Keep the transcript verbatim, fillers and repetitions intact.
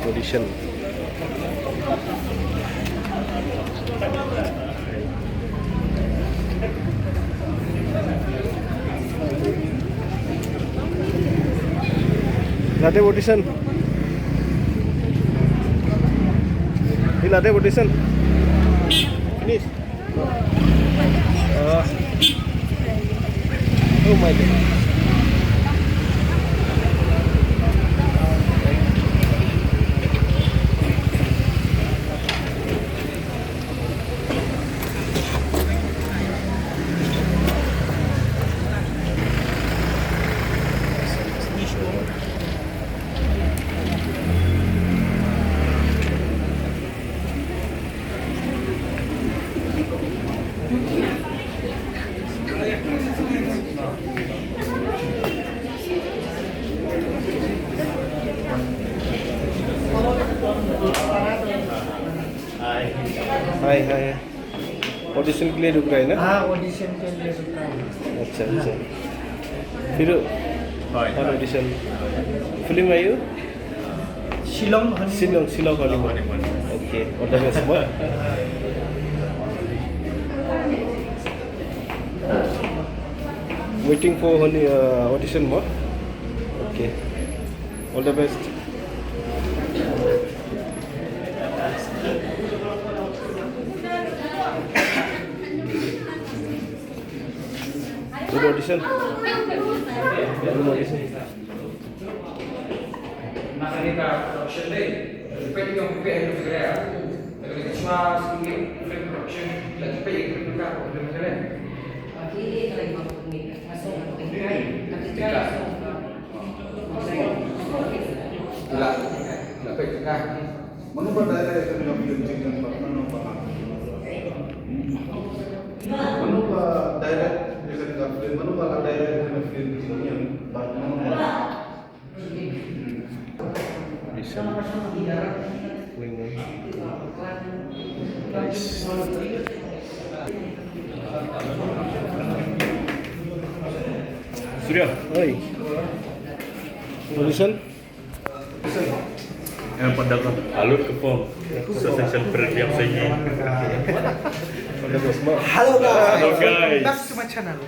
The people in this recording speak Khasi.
Audition. Late audition. Hi late audition. Finish. Uh, oh my God. Hi, hi. Audition के लिए रुक रहा है ना? हाँ, ऑडिशन के लिए रुक रहा है। अच्छा, अच्छा। फिर, हाँ, ऑडिशन। फिल्म आई हो? Shillong honeymoon. Shillong, Shillong honeymoon. Okay, all the best, mo. Waiting for honey, uh, audition, mo. Okay, all the best. Good audition. Good audition. Mano ba direct ïa kane ka film Jingdon Patnang, mano ba la, mano ba direct ïa kane ka film, mano ba la direct ïa kane ka film Jingdon Patnang? Listen. Going on. Nice. Surya. Oi. Audition. Yang pada ka alut ke pom. Sa section premium sini. Hello guys. Hello guys. Back to my channel.